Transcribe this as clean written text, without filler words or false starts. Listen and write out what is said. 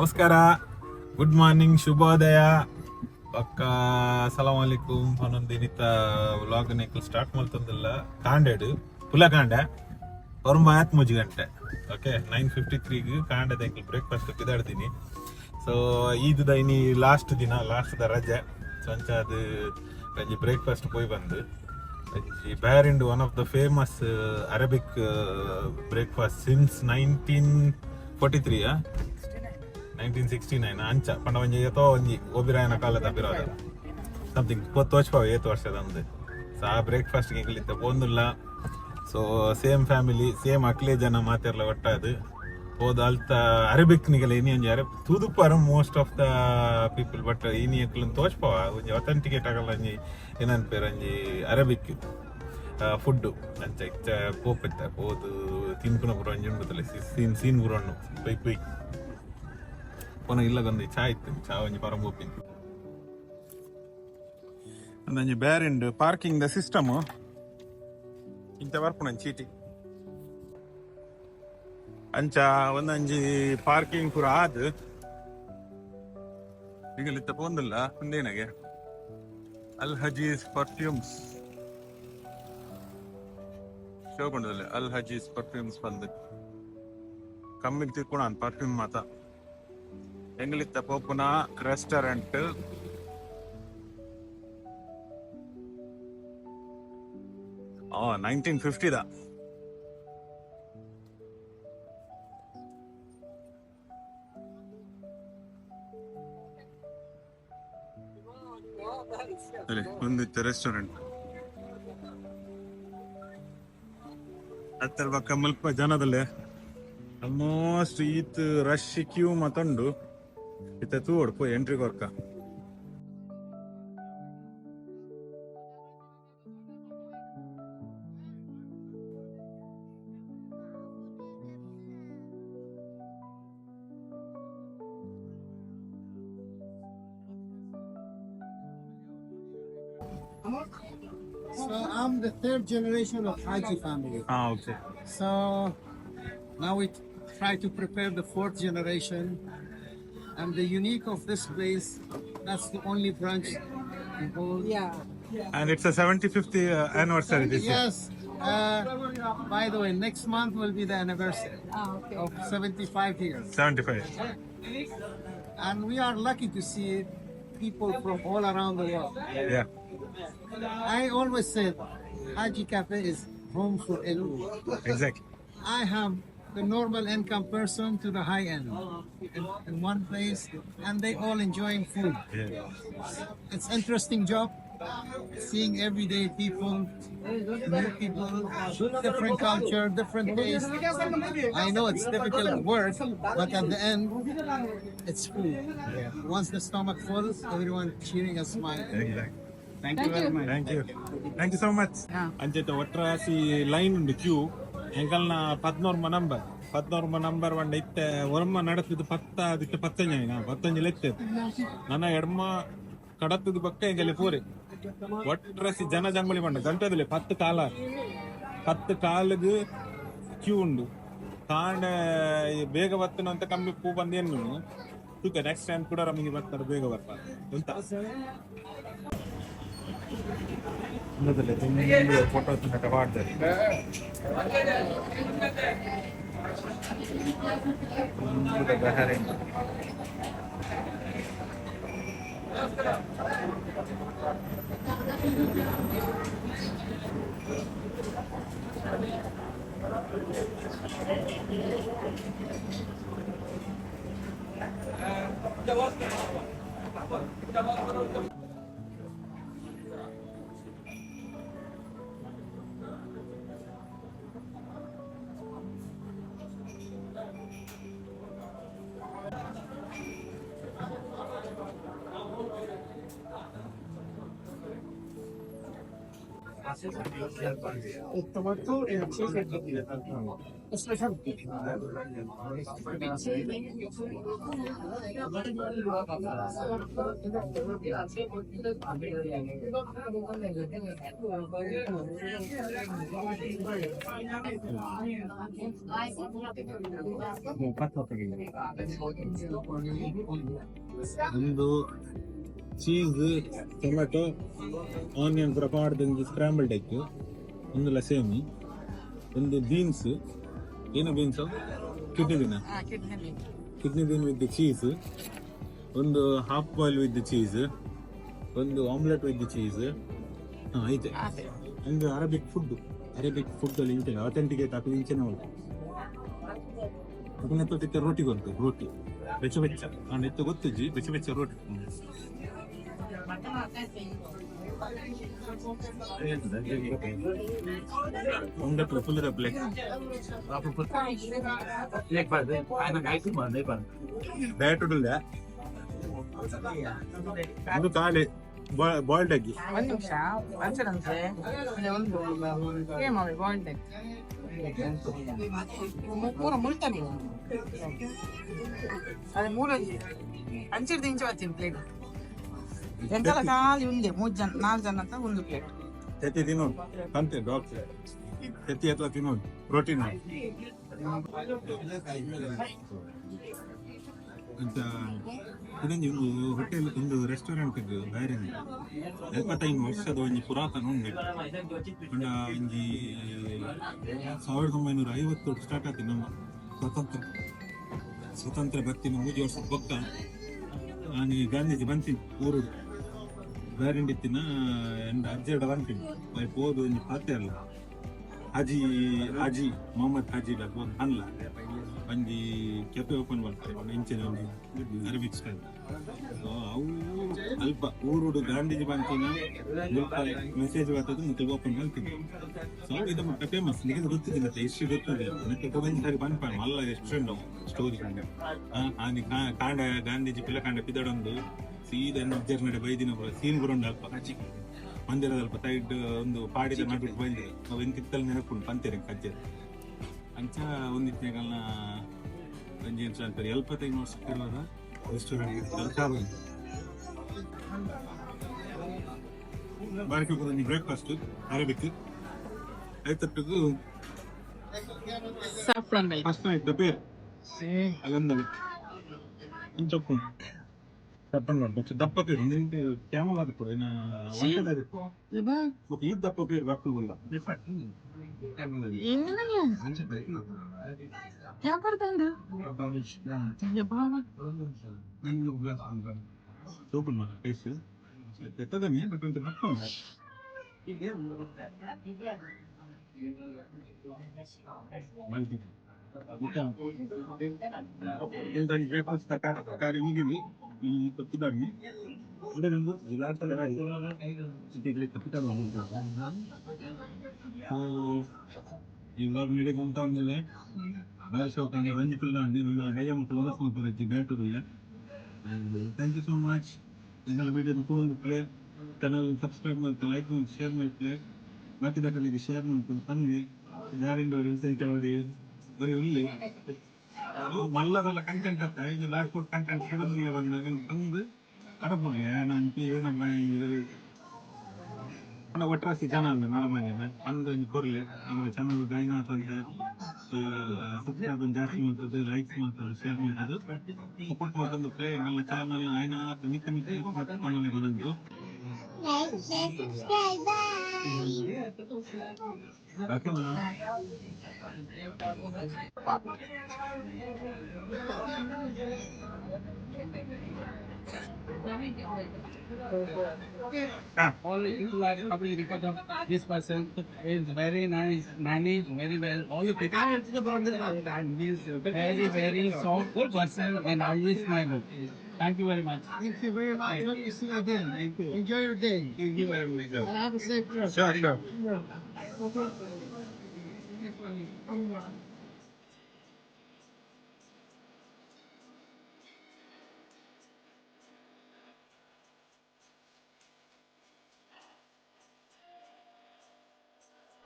ನಮಸ್ಕಾರ, good morning, ಶುಭೋದಯ, ಬೊಕ್ಕ ಸಲಾಮ್ ಅಲೈಕುಮ್ ಪನೊಂದು ಇನಿತ ವ್ಲಾಗ್ ನಿಕುಲು ಸ್ಟಾರ್ಟ್ ಮಲ್ತೊಂದುಲ್ಲ. ಕಾಂಡೆಡ್ ಪುಲ ಕಾಂಡೆ ಒರ್ಂಬ ಆತ್ 3 ಗಂಟೆ. ಓಕೆ, 9:53ಗ್ ಕಾಂಡೆದ ಎಂಕುಲು ಬ್ರೇಕ್ಫಾಸ್ಟ್ ಪಿದಾಡ್ತೀನಿ. ಸೊ ಈದುದ ಇನಿ ಲಾಸ್ಟ್ ದಿನ, ಲಾಸ್ಟ್ ದ ರಜೆ. ಸೊ ಅಂಚಾದ್ ಒಂಜಿ ಬ್ರೇಕ್ಫಾಸ್ಟ್ ಪೋಯಿ ಬಂದು ಒಂಜಿ Bahrain one of the famous Arabic breakfast since 1943, 1969 ಅಂಚ ಪಂಡ ಒಂಜಿ ಏತೋ ಒಂಜಿ ಒಬಿರಾಯನ ಕಾಲದ ಅಬಿರಾದ ಸಮಥಿಂಗ್ ತೋಚ್ಪಾವ ಏತ್ ವರ್ಷದ ಅಂದ್. ಸೊ ಆ ಬ್ರೇಕ್ಫಾಸ್ಟ್ ಎಂಕುಲು ಇತ್ತೆ ಪೋಂದುಲ್ಲ. ಸೊ ಸೇಮ್ ಫ್ಯಾಮಿಲಿ, ಸೇಮ್ ಅಕ್ಲೆ ಜನ ಮಾತೆರ್ಲ ಒಟ್ಟಾದ್ ಪೋದು ಅಲ್ತ ಅರೇಬಿಕ್ ನಿಗಲ ಇನಿ ಒಂಜಿ Arab ತೂದುಪ್ಪಾರ most of the people, but ಇನಿ ಎಂಕುಲು ತೋಚ್ಪಾವ ಒಂಜಿ ಅಥೆಂಟಿಕೇಟ್ ಆಗಲ್ಲ ಒಂಜಿ ಏನನ್ಪೇರು ಒಂಜಿ ಅರೇಬಿಕ್ ಫುಡ್ ಅಂಚ ಇಚ್ಚ ಪೋಪೆತ್ತ ಪೋದು ತಿನ್ಪುನ ಪೂರ ಒಂಜಿ ಉಂಡುತ್ತಲೆ ಸೀನ್ ಸೀನ್ ಪೂರ ಉಂಡು. ಪೊಯ್ ಪೊಯ್ ಪೋನ ಇಲ್ಲಗೊಂದು ಚಾ ಇತ್ತು, ಚಾ ಒಂಜಿ ಪರಂಬೋಪಿನ್. ಒಂದೊಂಜಿ ಬ್ಯಾರಿಂಡ್ ಪಾರ್ಕಿಂಗ್ the system ಇಂಚ ಬರ್ಪುಣ ಚೀಟಿ ಅಂಚ ಒಂದೊಂಜಿ ಪಾರ್ಕಿಂಗ್ ಪೂರ ಆದ್ ಈಗ ಇತ್ತ ಪೋಂದಿಲ್ಲ. ಒಂದೇನಗೆ ಅಲ್ ಹಜೀಸ್ ಪರ್ಫ್ಯೂಮ್ಸ್ ಶೋ ಕೊಂಡದಲ್ಲಿ ಅಲ್ ಹಜೀಸ್ ಪರ್ಫ್ಯೂಮ್ಸ್ ಬಂದು ಕಮ್ಮಿಗೆ ತಿರ್ಕೊಣ ಪರ್ಫ್ಯೂಮ್ ಮಾತ. ಎಂಗ್ಲಿತ್ತ ಪೋಪುನ ರೆಸ್ಟೋರೆಂಟ್. ಆ 1950ದ ಒಂದಿತ್ತು ರೆಸ್ಟೋರೆಂಟ್. ಹತ್ತರ ಪಕ್ಕ ಮುಲ್ಪ ಜನದಲ್ಲೇ ಆಲ್ಮೋಸ್ಟ್ ಈತ್ ರಶ್ ಕ್ಯೂ ಮತ್ತುಂಡು. ಇತ್ತ ತೂವೊಡು ಪೋಯ್ ಎಂಟ್ರಿ ಕೊರ್ಕ. So I'm the third generation of Haji family. ಹಾ okay. So now we try to prepare the fourth generation. And the unique of this place, that's the only branch in whole. And it's a 75th anniversary this year. Yes. By the way, next month will be the anniversary of 75 years. 75. And we are lucky to see people from all around the world. I always said Haji Cafe is home for everyone. I have the normal income person to the high end in one place, and they all enjoying food. It's interesting job, seeing everyday people, new people, different culture, different taste. I know it's difficult work, but at the end, it's food. Once the stomach full, everyone cheering and smiling. Exactly. Thank you very much. Thank you. Thank you so much. ಅಂಚೆತ ಒಟ್ರಾಸಿ line ಉಂಡು Q. ಎಂಕಲ್ನ ಪದ್ನೋರ್ಮ number, ಪದ್ನೋರ್ಮ number ಬಂಡ ಇತ್ತೆ ಒರ್ಮ ನಡತಿದ್ದು ಪತ್ತ ದಿತ್ತ ಪತ್ತಂಜ ಪತ್ತಂಜಿ ಲೆತ್ತೆ ನನ್ನ ಎಡ್ಮ ಕಡತದ ಬಕ್ಕ ಎಂಗಲ್ಲಿ ಪೂರೆ ಒಟ್ರಾಸಿ ಜನ ಜಂಗುಳಿ ಬಂಡ ಗಂಟೆದಲ್ಲಿ ಪತ್ತು ಕಾಲ ಪತ್ತು ಕಾಲಿಗೆ ಕ್ಯೂ ಉಂಡು. ಕಾಂಡೆ ಬೇಗ ಬತ್ತನ ಅಂತ ಕಮ್ಮಿ ಪೂ ಬಂದು ಏನು ತೂಕ ನೆಕ್ಸ್ಟ್ ಟೈಮ್ ಕೂಡ ನಮಗೆ ಬರ್ತಾರೆ, ಬೇಗ ಬರ್ತಾರೆ ಅಂತ. ಫೋಟೋ ಮಾಡ್ತಾರೆ. Bahrain. Tomato and cheese. Special. ಒಂದು ಚೀಸ್, ಟೊಮೆಟೊ, ಆನಿಯನ್ ಪೂರ ಪಾಡ್ದು ಒಂಜಿ ಸ್ಕ್ರಾಂಬಲ್ಡ್ ಎಗ್. ಒಂದುಲ ಸೇಮ್. ಒಂದು ಬೀನ್ಸ್, ಏನು beans? Kidney bean, kidney bean with cheese. ಒಂದು ಹಾಫ್ ಬಾಯ್ಲ್ ವಿತ್ ಚೀಸ್, ಒಂದು ಆಮ್ಲೆಟ್ ವಿತ್ ಚೀಸ್. ಹಾಂ, ಐತೆ. ಒಂದು ಅರಬಿಕ್ ಫುಡ್. ಅರೇಬಿಕ್ ಫುಡ್ ಅಲ್ಲಿ ಇಂಚೆ ಅಥೆಂಟಿಕೇಟ್ ಹಾಕಿ ಇಂಚೆನೆ ಉಂಟು. ಅದನ್ನ ತಿಕ್ಕ ರೋಟಿ ಗೊತ್ತು, ರೋಟಿ ಬೆಚ್ಚ ಬೆಚ್ಚ. ನಾನು ಇತ್ತು ಗೊತ್ತಿಜ್ಜಿ, ಬೆಚ್ಚ ಬೆಚ್ಚ ರೋಟಿ. ಒಂದಕ್ಕೆ ಫುಲ್ ಪ್ಲೇಟ್. ಡಯಟ್ ಉಂಟಲ್ಲ ಅದು ಖಾಲಿ ಬಾಯ್ಲ್ಡ್ ಎಗ್. ಒಂದು ನಿಮಿಷ, ಅಂಚೆ ಒಂದು ಏಮವೆ ಬಾಯ್ಲ್ಡ್ ಎಗ್ ಪೂರ ಮುಳ್ತಾನೆ. ಅದೇ ಮೂರೊಂಜಿ ಅಂಚಿಡ್ದು ಇಂಚ ಬರ್ತೀನಿ. ಪ್ಲೇಟ್ ಎಂತೆಲ್ಲ ಖಾಲಿ ಉಂಡೆ. ಮೂರು ಜನ, ನಾಲ್ಕು ಜನ ಅಂತ ಒಂದು ಪ್ಲೇಟ್. ತೆತ್ತಿ ತಿನ್ನೋದು ಅಂತೆ ಡಾಕ್ಟರ್. ತೆತ್ತಿ ಅಥವಾ ತಿನ್ನೋದು ಪ್ರೋಟೀನ್ ಅಂತ. ಇದೊಂದು ಒಂದು ಹೋಟೆಲ್, ಒಂದು ರೆಸ್ಟೋರೆಂಟ್ ಬೇರೆ. 75 ವರ್ಷದ ಒಂಜಿ ಪುರಾತನ ಉಂಡು. ಪಂಡ ಒಂಜಿ 1950 ಸ್ಟಾರ್ಟ್ ಆತಿ. ನಮ್ಮ ಸ್ವತಂತ್ರ ಬರ್ತಿನ 3 ವರ್ಷದ ಬೊಕ್ಕ ನಾನು ಗಾಂಧೀಜಿ ಬಂತೀನಿ ಊರು ಬೇರೆಂಡಿತ್ತಿನ ಎಂಡ ಅಜ್ಜಡ ಬಂತೀನಿ ಪೋದು ಒಂಜಿ ಪಾತೆ ಅಲ್ಲ. ಹಾಜಿ ಹಾಜಿ ಮೊಹಮ್ಮದ್ ಹಾಜಿ ಅನ್ಲ ಒಂಜಿ ಕೆಫೆ ಓಪನ್ ಮಾಡ್ತಾರೆ ಇಂಚಿನ ಒಂಜಿ ಅರಬಿಕ್ ಸ್ಟೈಲ್. ಸೊ ಅವು ಅಲ್ಪ ಊರುಡು ಗಾಂಧೀಜಿ ಬಂತಿನ ಮೆಸೇಜ್ ಬರ್ತದೆ, ಮತ್ತೆ ಓಪನ್ ಮಾಡ್ತೀನಿ. ಸೊ ಇದು ಮತ್ತೆ ಫೇಮಸ್. ನಿಮಗೆ ಗೊತ್ತಿದ್ದಿಲ್ಲ, ಎಷ್ಟು ಗೊತ್ತಿದೆ ಮತ್ತೆ ಒಂಜಿ ಸಾರಿ ಪನ್ಪಾಣ ಮಲ್ಲ ರೆಸ್ಟೋರೆಂಟ್ ಸ್ಟೋರಿ. ಆನಿ ಕಾಂಡ ಗಾಂಧೀಜಿ ಪಿಲ ಕಾಂಡ ಪಿದಡೊಂದು ಸೀದಾ ಅಜ್ಜರ್ ನಡೆ ಬೈದಿನ ಸೀನ್ ಬರೋಂಡು. ಅಲ್ಪ ಮಂದಿರದ ಅಲ್ಪ ಸೈಡ್ ಒಂದು ಪಾಡಿದ ನಡು ಬಂದೆ ಅವು ಎಂತಿತ್ತಲ್ ನೆನಪುಂಡು ಪಂತೇರೆ ಕಜ್ಜೆರ್. ಅಂಚ ಒಂದಿತ್ತಿನ ಒಂಜಿ ಎಂಚ ಅಂತಾರೆ 75 ವರ್ಷ ಇರುವಾಗ ರೆಸ್ಟೋರೆಂಟ್ ಬಾರಿಕೆ. ಬ್ರೇಕ್ಫಾಸ್ಟ್ ಅರಬಿಕ್ ಐತಟ್ಟಿಗೂ. Saffron rice. First night ಪೇರ್ ಅಲ್ಲಂದವೆ ಇಂಚೊಪ್ಪು ದಪ್ಪ ನೋಡಿ, ದಪ್ಪ ಪೇರು ಕ್ಯಾಮಲ್ ಅದು ಏನ ಈ ದಪ್ಪ ಪೇರು ಬರ್ತದಿಲ್ಲ. ಯಾಕಂದು? ಸೂಪರ್ ಮಾಡ ಟೇಸ್ಟ್ ಎತ್ತದನಿ, ಬಟ್ ಒಂಥರ ದಪ್ಪ ಉಂಟು. ಬ್ರೇಕ್ಫಾಸ್ಟ್ ಕಾರ್ಯ ಮುಗಿವಿ ತಪ್ಪಿದಾಗಿ. ಈ ವ್ಲಾಗ್ ನೀಡಿ ಅಂತ ಒಂದಿದೆ. Thank you so much. ಎಂಗಳ video play channel subscribe ಮಾಡ್ತು, ಲೈಕ್ ಮಾಡಿ, ಶೇರ್ ಮಾಡ್ತಾರೆ, ಬಾಕಿ ಶೇರ್ ಮಾಡ್ಕೊಂಡು ಬನ್ನಿ. ಯಾರಿಂದ ಬರೀ ಉಲ್ಲಿ ಮಲ್ಲದಲ್ಲ ಕಂಟೆಂಟ್ ಅತ್ತ ಇದು ಲಾಸ್ಟ್ ಕಂಟೆಂಟ್ ಬಂದಾಗ ಬಂದು ಕಡಪುಗೆ ನಾನು ನಮ್ಮ ಒಟ್ರಾಸಿ ಜನ ಅಂದ ನರಮನೆ ಅಂದ ಒಂಜಿ ಕೊರ್ಲೆ. ನಮ್ಮ ಚಾನಲ್ ಗಾಯನಾಥ್ ಅಂತ ಸಬ್ಸ್ಕ್ರೈಬ್ ಜಾಸ್ತಿ ಮಾಡ್ತದೆ, ಲೈಕ್ ಮಾಡ್ತದೆ, ಶೇರ್ ಮಾಡ್ತದೆ, ಸಪೋರ್ಟ್ ಮಾಡ್ತಂದು ಪ್ಲೇ ನಮ್ಮ ಚಾನಲ್ ಆಯ್ನ ಮಿಕ್ಕ ಮಿಕ್ಕ ಬಂದು. Like, share, subscribe. Bye. ಓಕೆನಾ? All you like probably because of this person is very nice, manage very well. All the people and he is very very soft person and always smile. Thank you very much. Thank you very much. Hope to see you again. Thank you. Enjoy your day. Thank you very much. And have a safe trip. Sure.